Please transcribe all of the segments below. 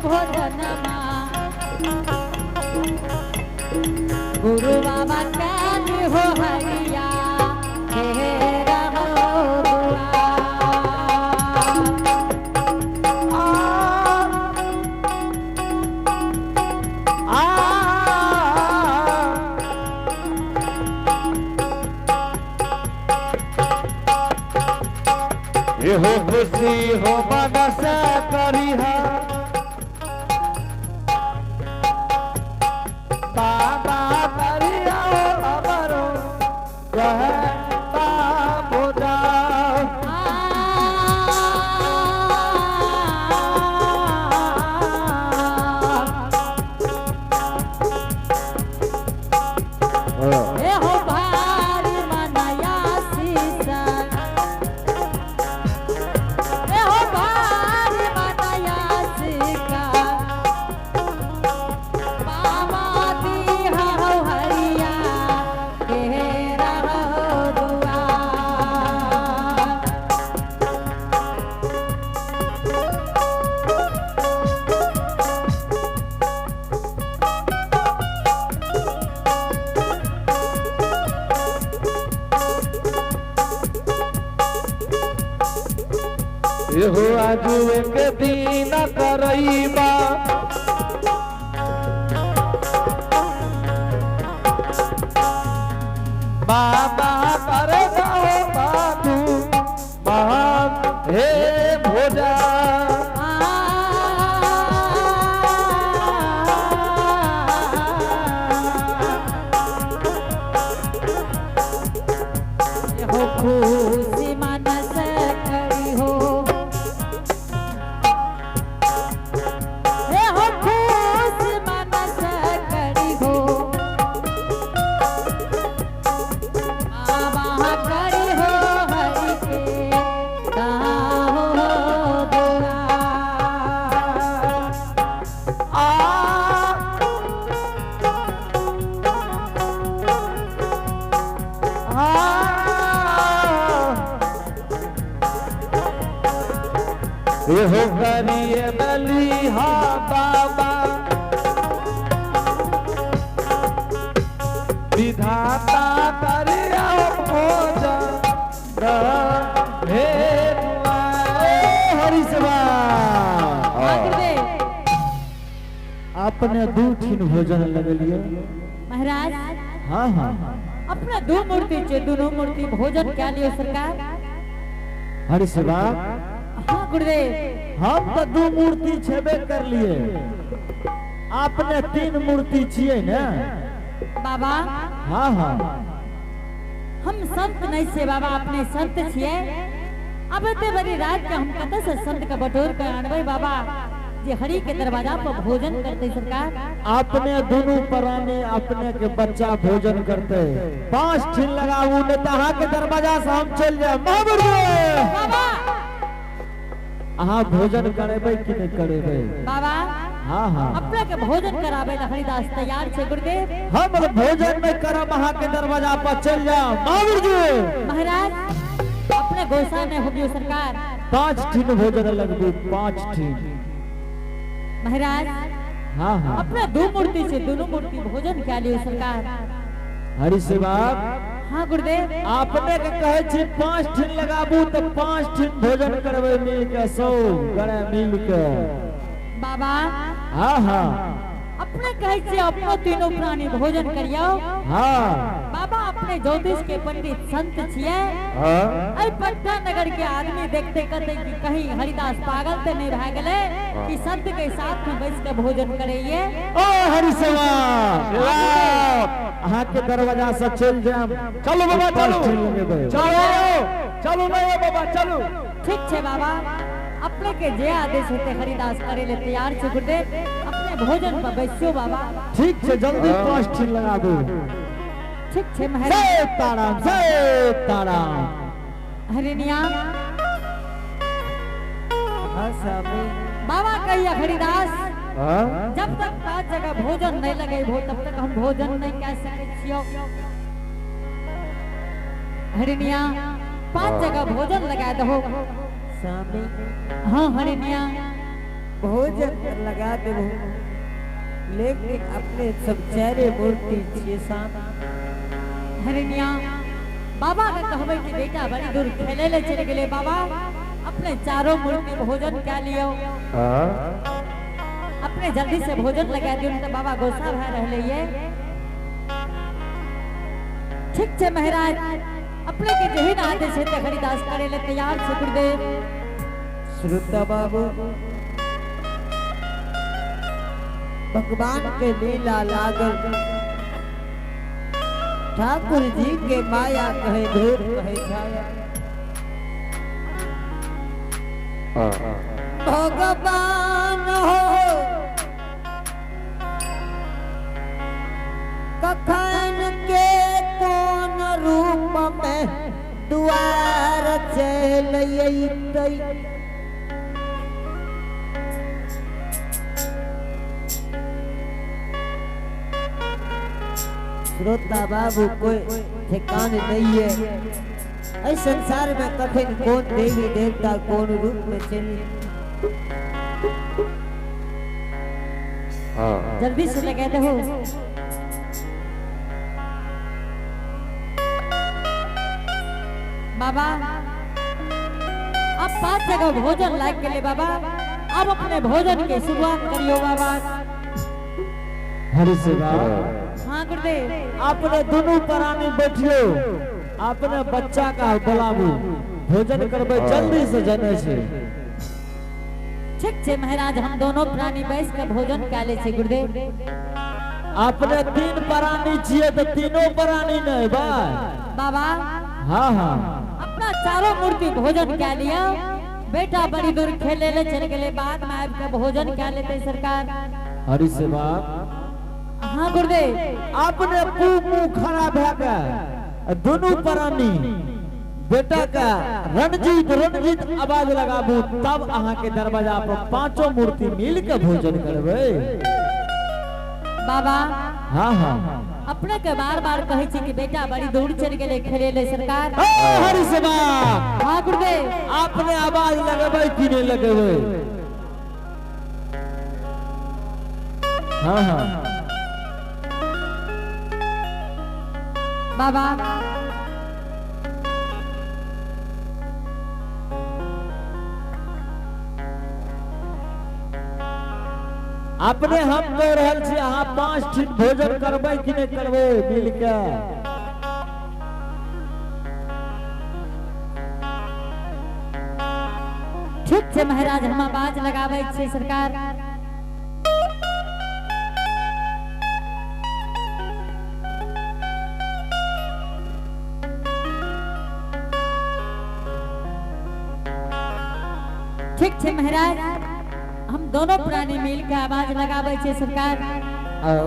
भोजनमा। गुरु बाबा काल हो हरिया तेरा हो दुआ। हो खुशी हो मनस करिहा बाबा करिया अमरो कहता भोजा। ए हो भारी मनाया सीसा, ए हो भारी मनाया सिका, बाबा दिहा हो हरिया तेरा हो दुआ। एहो आजू एक दिन करैबा बाबा करे जाओ बाबू महान हे भोजा। हो खुशी मनस करी हो, हे हो खुशी मनस करी हो, बाबा करी हो हरि के दाहो दुआ। आ आ एहो करिए बलिहा बाबा विधाता करिया भोजन हे दुआ। हरि सेवा। हाँ गुरुदेव। अपने दू ठीन भोजन लगलिए महाराज। हाँ हाँ। अपना दो मूर्ति छे, दोनों मूर्ति भोजन क्या लियो सरकार। हरि सेवा। हाँ गुरुदेव। हम तो दू मूर्ति छेबे कर लिए, आपने तीन मूर्ति छिए ने बाबा। हाँ हाँ। हम संत नहीं छे बाबा, अपने संत छिए। अब एते बड़ी रात के हम कतऽ से संत के बटोर के आनबै बाबा जे हरि के दरवाजा पर भोजन करते सरकार। अपने दोनों प्राणी अपने के बच्चा भोजन करते, 5 ठीन लगाऊ नहीं तो अहाँ के दरवाजा से हम चल जाए। महावीर बाबा। अहाँ भोजन करेबै कि नहीं करेबै बाबा। हाँ हाँ। अपने के भोजन कराबे ला हरिदास तैयार छे गुरुदेव। हम भोजन नहीं करब, अहाँ के दरवाजा पर चल जाओ। महावीर जी। महाराज अपने गोसा में होबियो सरकार। 5 ठीन भोजन लगबू, 5 ठीन। महाराज। हाँ हाँ। अपना दो मूर्ति से दोनों मूर्ति भोजन क्या लियो सरकार। हरि सेवा। हाँ गुरुदेव। आपने के कहे छी 5 ठीन लगाबू तो 5 ठीन भोजन करबै मिल के, 100 गणे मिल के। बाबा। हाँ हाँ। अपने कहे छी अपनो तीनों प्राणी भोजन करियो। हाँ। बाबा अपने ज्योतिष के पंडित संत छिए। हाँ। अई पटना नगर के आदमी देखते कहते कि कहीं हरिदास पागल ते नहीं भए गेले कि संत के साथ में बैस के भोजन करैये। ओ हरि सेवा, अहाँ के दरवाजा से चल जाम। चलू बाबा चलू, चलो चलू नहीं बाबा चलू। ठीक छे बाबा, अपने के जे आदेश होते हरिदास करे ले तैयार छे गुरुदेव। अपने भोजन पर बैसियो बाबा। ठीक छे, जल्दी 5 ठीन लगा दो। ठीक छे महाराज। जय ताराम, जय ताराम। हरिनिया। हाँ स्वामी। बाबा कहिया हरिदास, हाँ? जब तक 5 जगह भोजन नहीं लगे भो तब तक हम भोजन नहीं कर सके छियो। हरिनिया 5 जगह भोजन लगा दो। स्वामी। हाँ हरिनिया। भोजन त लगा देबो, लेकिन अपने सब चारे मूर्ति छिए साथ। हरिणिया, बाबा के कहबै कि बेटा बड़ी दूर खेले ले चल गेले बाबा, अपने चारों मूर्ति भोजन क्या लियो। अपने जल्दी से भोजन लगा दियो, तो बाबा गुस्सा भए रहले ये। ठीक छे महाराज, अपने के जेहन आदेश है ते हरिदास करे ले तैयार छे गुरुदेव। श्रोता बाबू, भगवान के लीला लागल, ठाकुर जी के माया कहे धूप कहे छाया। भगवान हो कखन के कोन रूप में दुआर चल अइतै। श्रोता बाबू, कोई ठिकान नहीं है इस संसार में, कखन कौन देवी देवता कौन रूप में चली। जल्दी से लगा दो। बाबा अब 5 जगह भोजन लाग गेले बाबा, अब अपने भोजन के शुरुआत करियो बाबा। हरि सेवा। हाँ गुरुदेव। अपने दोनों प्राणी बैठियो, अपने बच्चा का बोलाबू, भोजन करबे जल्दी से जने छे। ठीक छे महाराज, हम दोनों प्राणी बैस के भोजन कर ले छे गुरुदेव। अपने 3 प्राणी छिए तो तीनों प्राणी नहीं भाई बाबा। हाँ हाँ, अपना चारों मूर्ति भोजन क्या लिया, बेटा बड़ी दूर खेले ले चल गए, बाद में आब के भोजन क्या लेते सरकार। हरि सेवा। हाँ गुरुदेव। अपने मुंह खराब है के दोनों प्राणी बेटा का रणजीत रणजीत आवाज लगाबू, तब अहाँ के दरवाजा पर 5 मूर्ति मिल के भोजन करबे बाबा। हाँ हाँ, अपने के बार बार कहे छी कि बेटा बड़ी दूर चल गेले खेले ले सरकार। हरि सेवा। हाँ गुरुदेव। अपने आवाज लगेबै कि नहीं लगेबै? हाँ हाँ बाबा। अपने हम कह रहल छी अहाँ 5 ठीक भोजन करबै कि नहीं करबै मिल के? ठीक छे महाराज, हम आवाज लगाबै छी सरकार। ठीक छे महाराज, हम दोनों प्राणी मिल के आवाज लगाबै छे सरकार।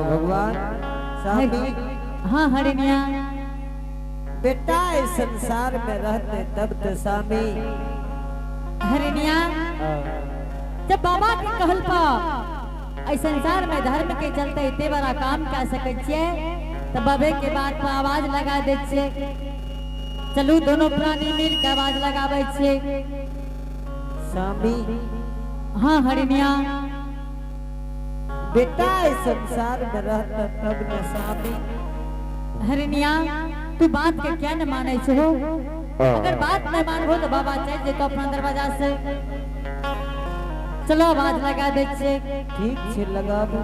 भगवान स्वामी। हाँ हरिणिया। बेटा इस संसार में रहते तब तो स्वामी। हरिणिया, जब बाबा के कहल पा इस संसार में धर्म के चलते इतने बड़ा काम कर सके छिए, तब बाबे के बात पर आवाज लगा दे छिए। चलू दोनों प्राणी मिल के आवाज लगाबै छिए स्वामी। हाँ हरिणिया। बेटा इस संसार में रहता तब न स्वामी। हरिणिया, तू बात के क्या न माने छो? अगर बात न मानबो तो बाबा चल जेतो अपना दरवाजा से। चलो आवाज लगा दे छे। ठीक छे लगाबू।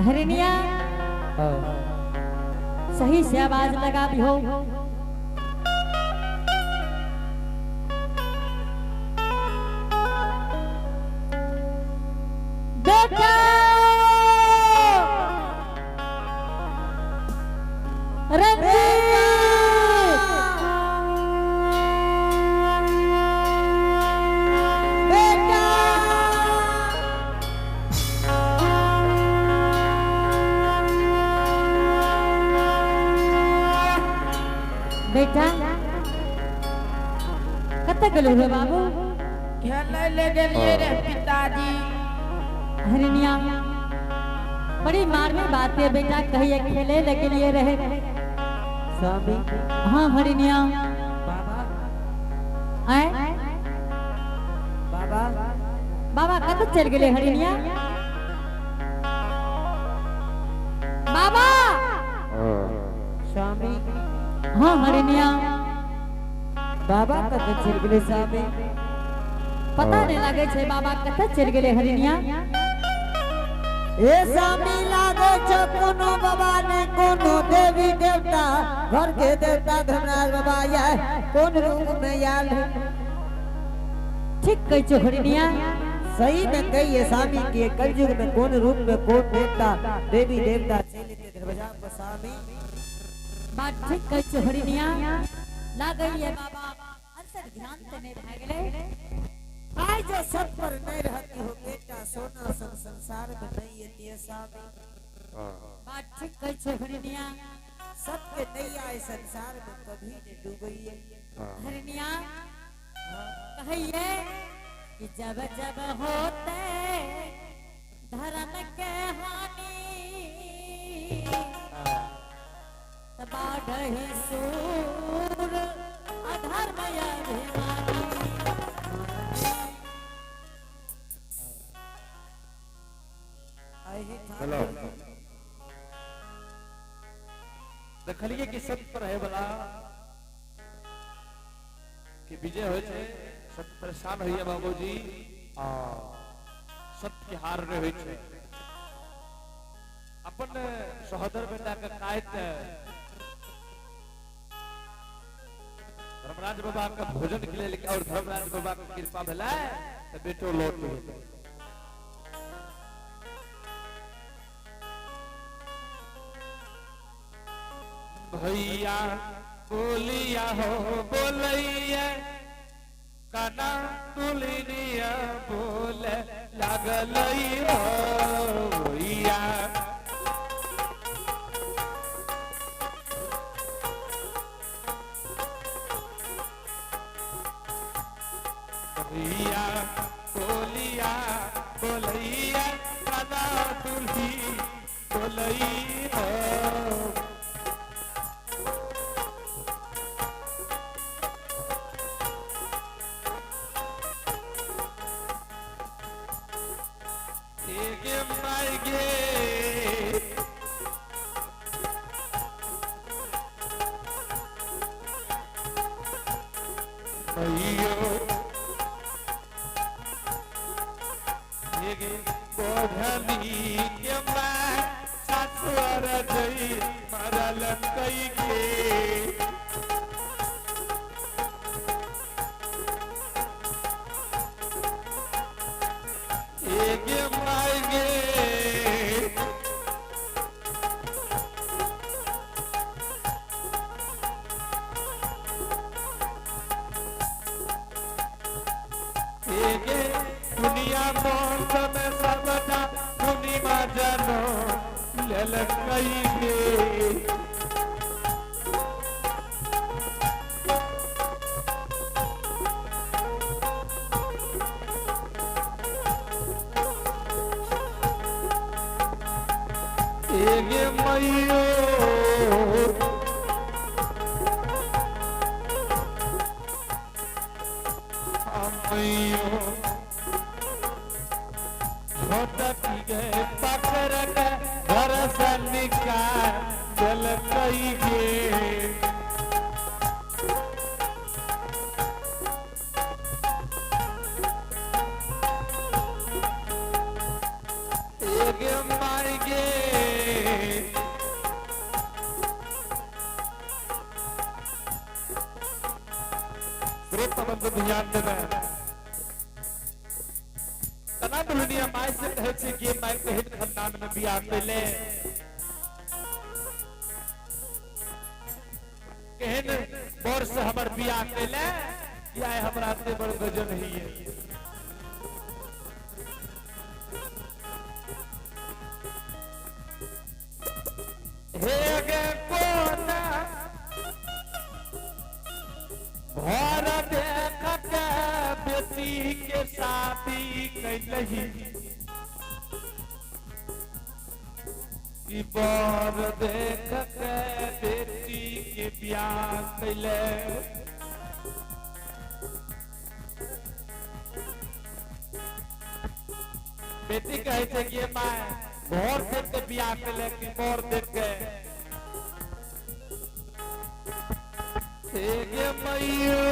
हरिणिया, सही से आवाज लगाबी हो। बेटा रंजीत, बेटा बेटा कत गेलू रे बाबू? खेलै ले गेलियै रे पिताजी। हरिणिया, बड़ी मारवी बात है बेटा, कहिए खेले लेकिन ये रहे स्वामी। हाँ हरिणिया। बाबा आए बाबा। कतऽ चलि गेलै हरिणिया? बाबा। स्वामी। हाँ हरिणिया। बाबा कतऽ चलि गेलै स्वामी? पता नहीं लगे छै बाबा कतऽ चलि गेलै हरिणिया। ए स्वामी, लागे छौ कोनो बाबा ने कोनो देवी देवता, घर के देवता धर्मराज बाबा या कोन रूप में आयल है। ठीक कहै छौ हरिणिया। सही में कहिए स्वामी के कलयुग में कौन रूप में कौन देवता देवी देवता चलि एतै दरवाजा पर स्वामी। बात ठीक कहै छौ हरिणिया। लागैए बाबा अंतर ध्यान तऽ नहि भए गेलै। आइ जो सत पर नहीं रहती हो बेटा, सोना सन संसार में नहीं एती स्वामी। बात ठीक कहै छौ हरिणिया। सत के नैया इस संसार में कभी नहीं डूबैये। हरिणिया कहिए कि जब जब होते धर्म के हानि बाढ़ सूर अधर्म अभिमानी। एहि ठाम हेलो, देखलिए कि सत्य पर रहे वाला के विजय होइ छै। सत्य परेशान होइए बाबूजी, आ सत्य के हार नहि होइ छै। अपन सहोदर बेटा के कायत धर्मराज बाबा के भोजन के लेल और धर्मराज बाबा के कृपा भेलै तऽ बेटो लौट गेलै। भैया बोलिया हो बोलैया, कना तुलनिया बोले लागलई हो भैया। भैया बोलिया बोलैया, कना तुलही बोलई हो। गे माय गे, मैयो गे, बोधनी के my सासुर जई मरल कई के। गे my गे, गे दुनिया मौसम सबटा पूर्णिमा जनो ललकई गे। गे मैयो, मैयो छोटक गे पकड़ के घर से निकाल देलकई गे। गे माय गे, श्रोता बंधु ध्यान देबै। कना दुल्हनिया my से कहै छै कि my, केहन खानदान में बियाह कैले, केहन बर से हमर बियाह कैले कि आइ हमरा एते बड़ गजन होइए। हे गे, कोना घर देख के बेटी के शादी कैलही कि बर देख के बेटी के बियाह कैले। बेटी कहे छै कि my घर देख के बियाह केले कि मोर देख के। हे गे मैयो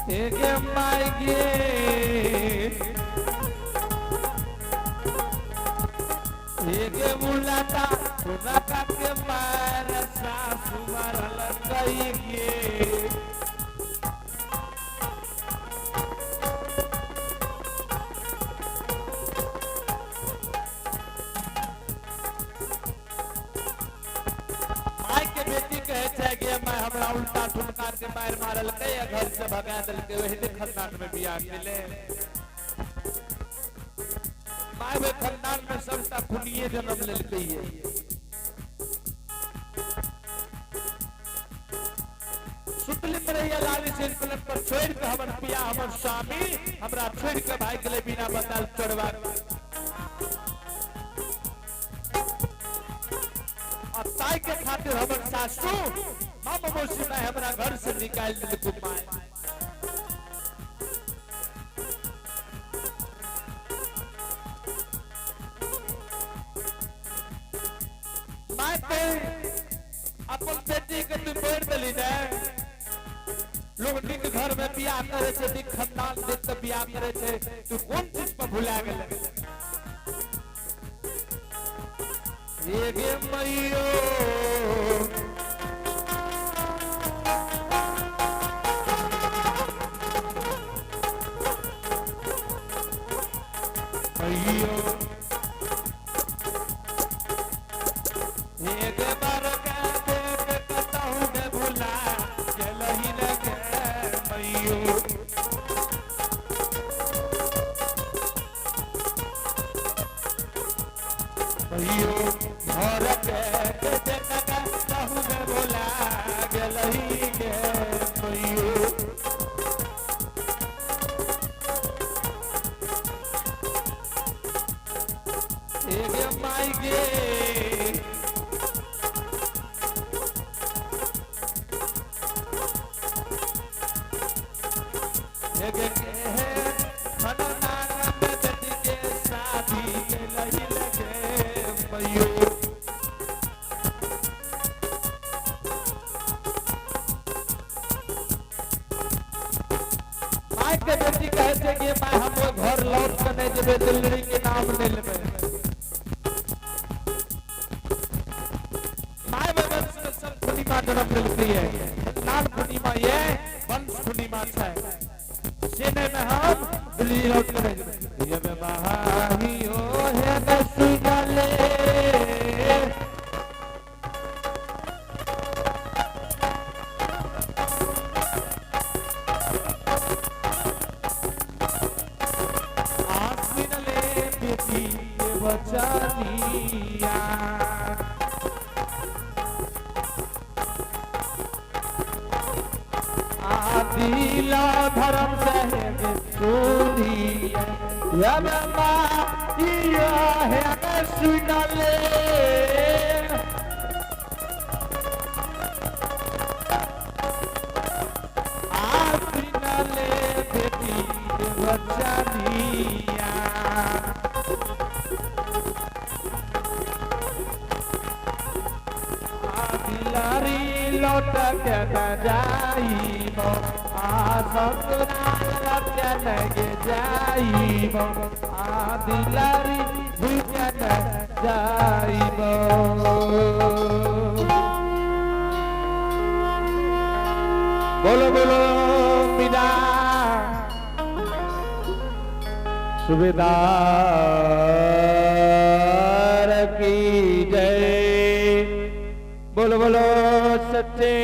हे गे my गे हे गे मुलाता सुनाता के मार सासु मारल कई गे। माय के बेटी कहे छै कि मैं हमरा उल्टा ठुमका के मार मारल के या घर से भगा देलकै, वही ने खानदान में बियाह केले। My वे खानदान में सबटा खुनिये जन्म लेलकै ये। सुतली में रहिए लाली सिंह पलंग पर छोड़ के हमर पिया हमर स्वामी हमरा छोड़ के भाग गेलै बिना बताल चोरवा। और ताई के खातिर हमर सासू मामा मौसी माय हमरा घर से निकाल देलकै my. My पे अपन बेटी के तू मारि देली ने। लोग निक घर में बियाह करे छै, निक खानदान देख के बियाह करे छै, तू कोन चीज पर भुला गेलै? हे गे मैयो मैयो हे गे बरका देख कतहु ने भुला गेलही ने गे मैयो। मैयो घर के देख कतहु ने भुला गेलही गे मैयो। हे गे माई गे हे गे हे खानदान में बेटी के शादी केलही लगे मैयो। My के बेटी कहे छै कि my हम ओइ घर लौट के नहीं जेबै, दिल्ली के नाम नहीं लेबै। My वंश में सब पूर्णिमा जन्म लेलकै है, नाम पूर्णिमा ये वंश पूर्णिमा छै, से नहीं में हम दिल्ली लौट के नहीं जेबै। ये में माहियो हे सुनले आसिनले बेटी के बचनिया। आदिला धर्म सहेब सुनिया यम माहिया हे सुनले आसिनले बेटी के बचनिया। आदिलारी लौट के न जाइबो, आ ससुराल लौट के न गे जाइबो, आदिलारी भूल के न जाइबो। बोलो बोलो मीरा सुबेदार की जय। बोलो बोलो सच्चे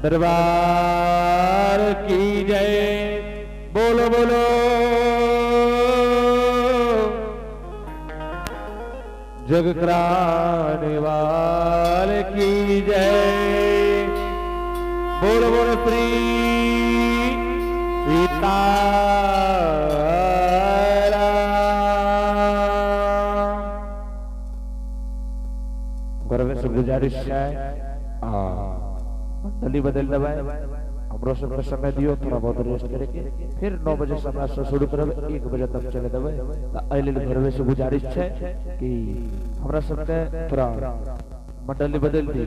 दरबार की जय। बोलो बोलो जग कराने वाले की जय। बोल बोल श्री सीता। गर्व से गुजारिश है आ मंडली बदल देबै, हमरो सबके समय दियो, थोड़ा बहुत रेस्ट करे के, फिर 9 बजे से हमरा से शुरू करब, 1 बजे तक चले देबै। त एहि लेल घरवे से गुजारिश छै कि हमरा सबके थोड़ा मंडली बदल दी।